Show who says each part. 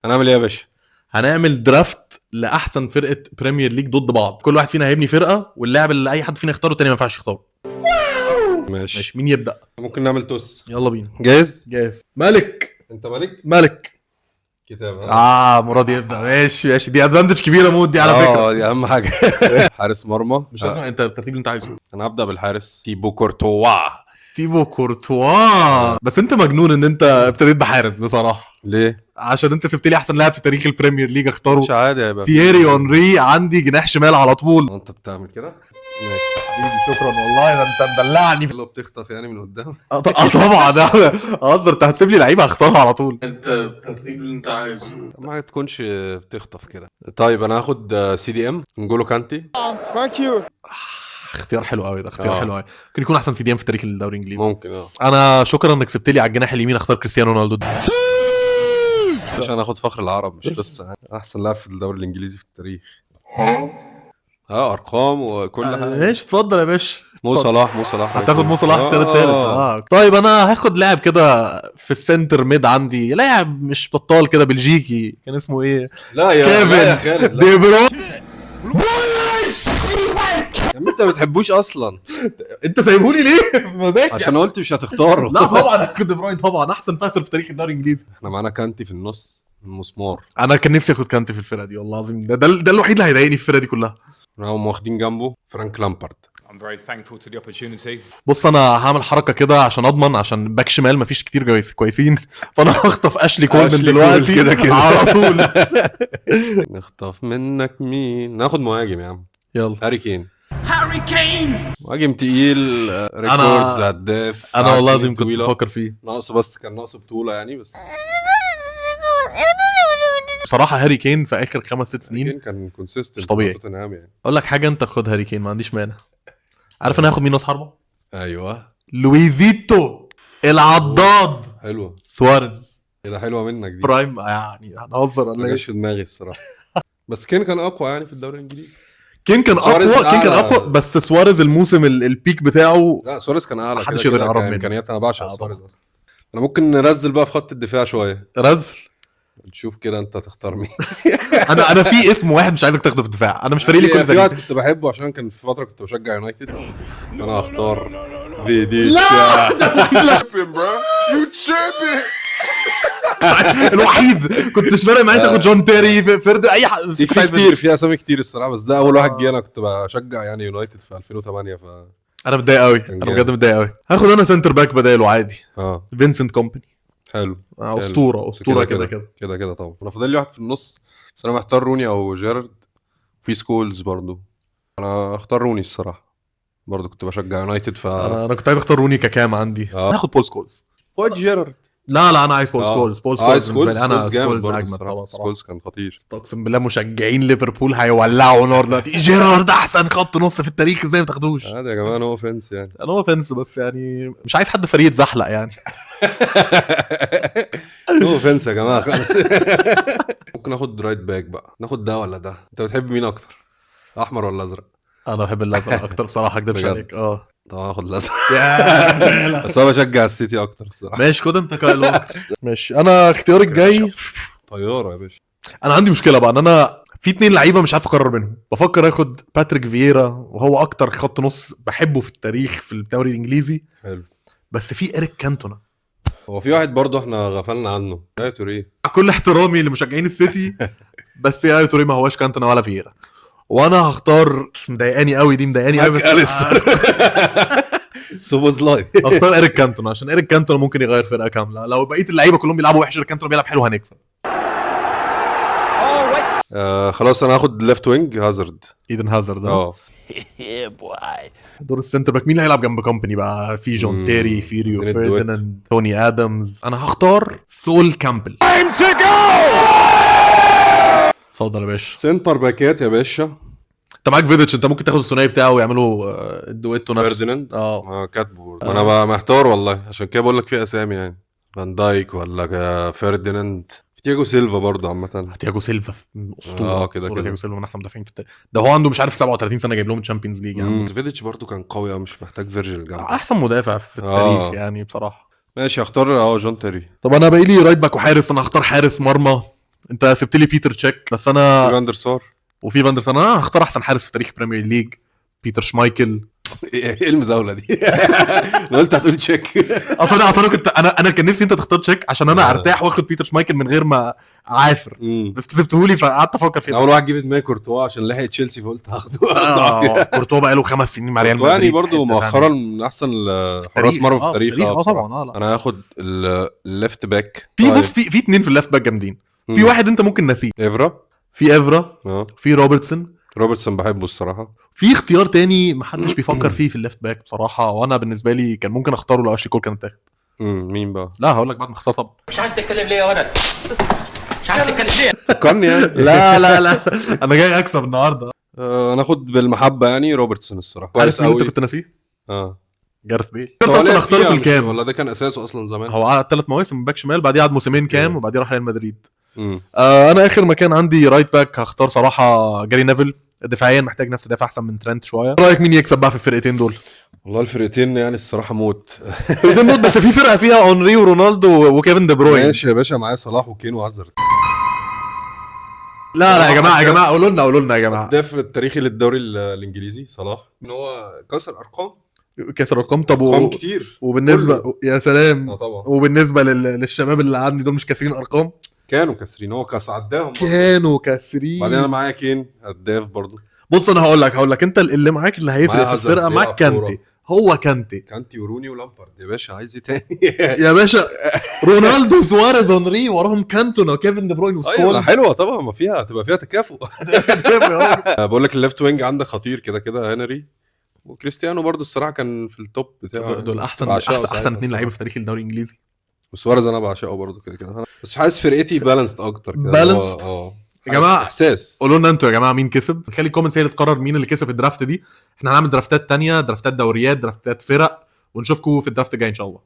Speaker 1: هنعمل ايه يا باشا؟
Speaker 2: هنعمل draft لاحسن فرقه Premier League ضد بعض. كل واحد فينا هيبني فرقه، واللاعب اللي اي حد فينا يختاره التاني ما ينفعش يختاره.
Speaker 1: ماشي.
Speaker 2: ماشي، مين يبدا؟
Speaker 1: ممكن نعمل toss.
Speaker 2: يلا بينا.
Speaker 1: جاهز؟
Speaker 2: جاهز. ملك.
Speaker 1: انت ملك؟
Speaker 2: ملك.
Speaker 1: كتاب.
Speaker 2: اه، مراد يبدا. ماشي ماشي، دي advantage كبيرة موت دي على فكره.
Speaker 1: اه، دي اهم حاجه. حارس مرمى.
Speaker 2: مش لازم، انت الترتيب اللي انت عايزه.
Speaker 1: انا هبدا بالحارس تيبو كورتوا.
Speaker 2: تيبو كورتوا، بس انت مجنون ان انت ابتديت بحارس بصراحه.
Speaker 1: ليه؟
Speaker 2: عشان انت سبت لي احسن لاعب في تاريخ ال Premier League اختاره.
Speaker 1: مش عادي هيبقى
Speaker 2: تييري اونري عندي جناح شمال على طول.
Speaker 1: انت بتعمل كده؟ ماشي.
Speaker 2: حبيبي شكرا والله، ده انت مدلعني.
Speaker 1: اللي هو بتخطف يعني من قدام.
Speaker 2: اه طبعا، اهزر؟ انت هتسيب لي لعيبة هختارها على طول. انت الترتيب اللي انت عايزه.
Speaker 1: ما تكونش بتخطف كده. طيب، انا هاخد CDM نجولو كانتي.
Speaker 2: اختيار حلو قوي ده، اختيار
Speaker 1: آه.
Speaker 2: حلو قوي، ممكن يكون احسن CDM في تاريخ الدوري الانجليزي.
Speaker 1: ممكن اه.
Speaker 2: انا شكرا انك سبت لي على الجناح اليمين اختار كريستيانو رونالدو.
Speaker 1: عشان اخد فخر العرب، مش قصة يعني. احسن لاعب في الدوري الانجليزي في التاريخ، اه، ارقام وكل حاجه.
Speaker 2: ماشي، اتفضل يا باشا.
Speaker 1: مو صلاح، مو صلاح.
Speaker 2: هتاخد مو صلاح اختيار التالت؟ اه، طيب انا هاخد لاعب كده في ال center mid، عندي لاعب مش بطال كده، بلجيكي، كان اسمه ايه؟
Speaker 1: لا يا
Speaker 2: كيفن
Speaker 1: لا يا خالد، لا.
Speaker 2: دي بروين.
Speaker 1: يا عم انت ما بتحبوش اصلا.
Speaker 2: انت سايبهولي ليه؟ مزاج.
Speaker 1: عشان قلت مش هتختاره.
Speaker 2: لا طبعا هاخد دي بروين، طبعا احسن passer في تاريخ الدوري الانجليزي.
Speaker 1: احنا معانا كانتي في النص المسمار.
Speaker 2: انا كان نفسي اخد كانتي في الفرقة دي والله العظيم، ده الوحيد اللي هيضايقني في الفرقة دي كلها.
Speaker 1: هم واخدين جنبه فرانك لامبارد.
Speaker 3: I'm very thankful to the opportunity.
Speaker 2: بص، انا هعمل حركة كده عشان اضمن، عشان باك شمال مفيش كتير كويسين، فانا هخطف اشلي كول من
Speaker 1: أشلي كول
Speaker 2: دلوقتي
Speaker 1: كده كده.
Speaker 2: على طول.
Speaker 1: نخطف منك مين؟ ناخد مهاجم يا عم.
Speaker 2: يلا.
Speaker 1: هاري كين.
Speaker 3: Harry Kane!
Speaker 1: مهاجم تقيل، records، هداف.
Speaker 2: انا والله
Speaker 1: سنين
Speaker 2: العظيم كنت
Speaker 1: طويلة.
Speaker 2: بفكر فيه.
Speaker 1: ناقصه، بس كان ناقصه بطوله يعني بس.
Speaker 2: بصراحة هاري كين في اخر 5 6 سنين
Speaker 1: كين كان consistent
Speaker 2: مش طبيعي.
Speaker 1: توتنهام يعني.
Speaker 2: اقول لك حاجه، انت خد هاري كين، ما عنديش مانع. عارف انا هاخد مين راس حربه؟
Speaker 1: ايوه.
Speaker 2: لويزيتو العضاد.
Speaker 1: حلوه.
Speaker 2: سواريز.
Speaker 1: ايه ده، حلوة منك دي.
Speaker 2: prime يعني، هنهزر
Speaker 1: ما
Speaker 2: ولا
Speaker 1: جاش
Speaker 2: ايه؟
Speaker 1: في دماغي الصراحه، بس كين كان اقوى يعني في الدوري الانجليزي.
Speaker 2: كين كان
Speaker 1: سواريز
Speaker 2: اقوى، كين كان
Speaker 1: أعلى.
Speaker 2: اقوى، بس سواريز الموسم ال peak بتاعه.
Speaker 1: لا، سواريز كان اعلى.
Speaker 2: محدش
Speaker 1: كده
Speaker 2: يقدر
Speaker 1: كده
Speaker 2: يقرب منه.
Speaker 1: كامكانيات، انا بعشق
Speaker 2: آه،
Speaker 1: سواريز اصلا. انا ممكن نرزل بقى في خط الدفاع شويه.
Speaker 2: رزل.
Speaker 1: نشوف كده انت هتختار مين.
Speaker 2: انا في اسم واحد مش عايزك تاخده في الدفاع، انا مش فارق لي كل
Speaker 1: في واحد
Speaker 2: فريق.
Speaker 1: كنت بحبه عشان كان في فترة كنت بشجع يونايتد، فانا هختار فيديتش.
Speaker 2: لا، الوحيد كنت مش فارق معايا تاخد جون تيري، فرد اي حد.
Speaker 1: في كتير، في اسامي كتير الصراحه، بس ده اول واحد جه. انا كنت بشجع يعني يونايتد في 2008 ف
Speaker 2: انا متضايق قوي.
Speaker 1: كان
Speaker 2: انا
Speaker 1: جامد.
Speaker 2: بجد متضايق قوي. هاخد انا center back بداله عادي. فينسنت كومباني.
Speaker 1: حلو. حلو.
Speaker 2: اسطوره، اسطورة كده كده.
Speaker 1: كده كده طبعا. انا فاضل لي واحد في النص، بس انا محتار روني او جيرارد، في سكولز برضو. انا اختار روني الصراحه، برضو كنت بشجع يونايتد ف
Speaker 2: انا كنت عايز اختار روني ككام عندي. انا هاخد بول سكولز.
Speaker 1: خد جيرارد.
Speaker 2: لا لا، انا عايز بول سكولز، بول سكولز بالنسبة لي انا.
Speaker 1: سكولز جامد
Speaker 2: سكولز
Speaker 1: برضو
Speaker 2: اجمد
Speaker 1: الصراحة.
Speaker 2: طبعا طبعا.
Speaker 1: سكولز كان خطير.
Speaker 2: اقسم بالله مشجعين ليفربول هيولعوا نار دلوقتي. جيرارد احسن خط نص في التاريخ، ازاي ما تاخدوش؟
Speaker 1: عادي يا جماعه، no offense يعني.
Speaker 2: انا offense، بس يعني مش عايز حد فريق يتزحلق يعني.
Speaker 1: no offense يا جماعة خالص. ممكن اخد right back بقى، ناخد ده ولا ده؟ انت بتحب مين اكتر، احمر ولا ازرق؟
Speaker 2: انا بحب الازرق اكتر بصراحه، اكدبش
Speaker 1: بجد؟
Speaker 2: عليك، اه.
Speaker 1: طبعا هاخد الازرق.
Speaker 2: يا
Speaker 1: بس انا بشجع السيتي اكتر الصراحه.
Speaker 2: ماشي، خد انت كايل ووكر. ماشي، انا اختياري الجاي.
Speaker 1: طيارة يا باشا.
Speaker 2: انا عندي مشكلة بقى ان انا في اتنين لعيبة مش عارف اقرر منهم. بفكر اخد باتريك فييرا، وهو اكتر خط نص بحبه في التاريخ في الدوري الانجليزي.
Speaker 1: حلو.
Speaker 2: بس في اريك كانتونا.
Speaker 1: هو في واحد برضه احنا غفلنا عنه، يا توريه.
Speaker 2: مع كل احترامي لمشجعين السيتي، بس يا توريه ما هواش كانتونا ولا فييرا، وانا هختار، مضايقاني قوي دي، مضايقاني قوي، بس
Speaker 1: أليستر سوبوزلاي.
Speaker 2: هختار اريك كانتونا، عشان اريك كانتونا ممكن يغير فرقه كاملة لو بقية اللعيبة كلهم بيلعبوا وحش، اريك كانتونا بيلعب حلو هنكسب.
Speaker 1: آه خلاص، انا هاخد left wing هازارد.
Speaker 2: ايدن هازارد.
Speaker 1: اه.
Speaker 2: دور ال center back، مين اللي هيلعب جنب كومباني بقى؟ في جون تيري، في ريو
Speaker 1: عايزين الدويتو.
Speaker 2: فيرديناند، توني ادمز. انا هختار سول كامبل. اتفضل يا باشا.
Speaker 1: center back ات يا باشا.
Speaker 2: انت معاك فيديتش، انت ممكن تاخد الثنائي بتاعه ويعملوا الدويتو نفسه.
Speaker 1: فرديناند.
Speaker 2: اه.
Speaker 1: ما كاتبه، ما انا بقى محتار والله، عشان كده بقول لك في اسامي يعني، فان دايك ولا فرديناند، في تياجو سيلفا برضه عامه.
Speaker 2: تياجو سيلفا اسطوره.
Speaker 1: اه، كده
Speaker 2: أسطورة.
Speaker 1: كده.
Speaker 2: تياجو سيلفا من احسن مدافعين في التاريخ، ده هو عنده مش عارف 37 سنة جايب لهم Champions League يا عم.
Speaker 1: فيديتش برضه كان قوي أوي، مش محتاج فيرجيل جنبه.
Speaker 2: احسن مدافع في التاريخ يعني بصراحه.
Speaker 1: ماشي، هختار جون تيري.
Speaker 2: طب انا باقي لي right back وحارس، انا هختار حارس مرمى انت سبت لي بيتر تشيك، بس انا
Speaker 1: فاندر سار
Speaker 2: وفي فاندر سار. انا هختار احسن حارس في تاريخ Premier League، بيتر شمايكل.
Speaker 1: ايه المزاوله دي؟ انا قلت هتقول تشيك.
Speaker 2: اصلا انا كنت انا كان نفسي انت تختار تشيك عشان انا ارتاح واخد بيتر شمايكل من غير ما اعافر، بس سبتهولي فقعدت افكر فيه.
Speaker 1: اول واحد جه في دماغي كورتوا عشان لحق تشيلسي فقلت هاخده.
Speaker 2: كورتوا بقى له 5 سنين مع ريال مدريد
Speaker 1: يعني برضه مؤخرا من احسن حراس مرمى في التاريخ.
Speaker 2: طبعا.
Speaker 1: انا هاخد ال left back.
Speaker 2: في بص في اثنين في ال left back جامدين. في واحد انت ممكن نسيه،
Speaker 1: افرا.
Speaker 2: في افرا، في روبرتسون
Speaker 1: بحبه الصراحة.
Speaker 2: في اختيار تاني محدش بيفكر فيه في ال left back بصراحة، وانا بالنسبة لي كان ممكن اختاره لو اشلي كول كان اتاخد.
Speaker 1: مين بقى؟
Speaker 2: لا هقول لك بعد ما اختار طبعا.
Speaker 4: مش عايز تتكلم ليه يا ولد؟ مش عايز تتكلم ليه؟
Speaker 1: فكرني يعني.
Speaker 2: لا لا لا انا جاي اكسب النهارده.
Speaker 1: انا اخد بالمحبة يعني روبرتسون الصراحة.
Speaker 2: عارف مين انت كنت ناسيه؟ جارث بيل. كنت اصلا اختاره في ال CAM،
Speaker 1: ولا ده كان اساسه اصلا زمان؟
Speaker 2: هو قعد 3 مواسم back شمال، بعديه قعد موسمين CAM، وبعديه راح ريال مدريد. انا اخر مكان عندي right back هختار صراحة جاري نيفل. دفاعيا محتاج ناس تدافع احسن من ترنت شوية. رايك مين يكسب بقى في الفرقتين دول؟
Speaker 1: والله الفرقتين يعني الصراحة موت.
Speaker 2: فرقتين موت، بس في فرقه فيها اونري ورونالدو وكيفن دي بروين.
Speaker 1: ماشي يا باشا، معايا صلاح وكين وهازارد.
Speaker 2: لا لا يا جماعة، يا جماعة قولوا لنا، قولوا لنا يا جماعة.
Speaker 1: الهداف التاريخي للدوري الانجليزي صلاح، ان هو كسر ارقام،
Speaker 2: كسر ارقام. طب
Speaker 1: ارقام كتير.
Speaker 2: وبالنسبة يا سلام
Speaker 1: طبعا.
Speaker 2: وبالنسبة للشباب اللي عندي دول مش كاسرين ارقام،
Speaker 1: كانوا كاسرين، هو كاس عداهم،
Speaker 2: كانوا كاسرين.
Speaker 1: بعدين انا معايا كين هداف برضو.
Speaker 2: بص انا هقول لك انت اللي معاك اللي هيفرق في الفرقة معاك كانتي. هو كانتي
Speaker 1: وروني ولامبارد يا باشا، عايز ايه تاني؟
Speaker 2: يا باشا رونالدو سواريز اونري وراهم كانتونا وكيفن دي بروين وسكولز.
Speaker 1: ايوه حلوة طبعا، ما فيها تبقى فيها تكافؤ. بقول لك ال left wing عندك خطير كده كده، هنري وكريستيانو برضو الصراحة كان في ال top بتاعه.
Speaker 2: دول احسن اثنين لعيبة في تاريخ الدوري الانجليزي.
Speaker 1: وسواريز انا بعشقه برضو كده كده، بس حاسس فرقتي balanced اكتر كده.
Speaker 2: balanced يا جماعة.
Speaker 1: احساس.
Speaker 2: قولوا لنا انتوا يا جماعة مين كسب. خلي ال comments هي اللي تقرر مين اللي كسب ال draft دي. احنا هنعمل draft ات تانية، draft ات دوريات، draft ات فرق، ونشوفكم في ال draft الجاي ان شاء الله.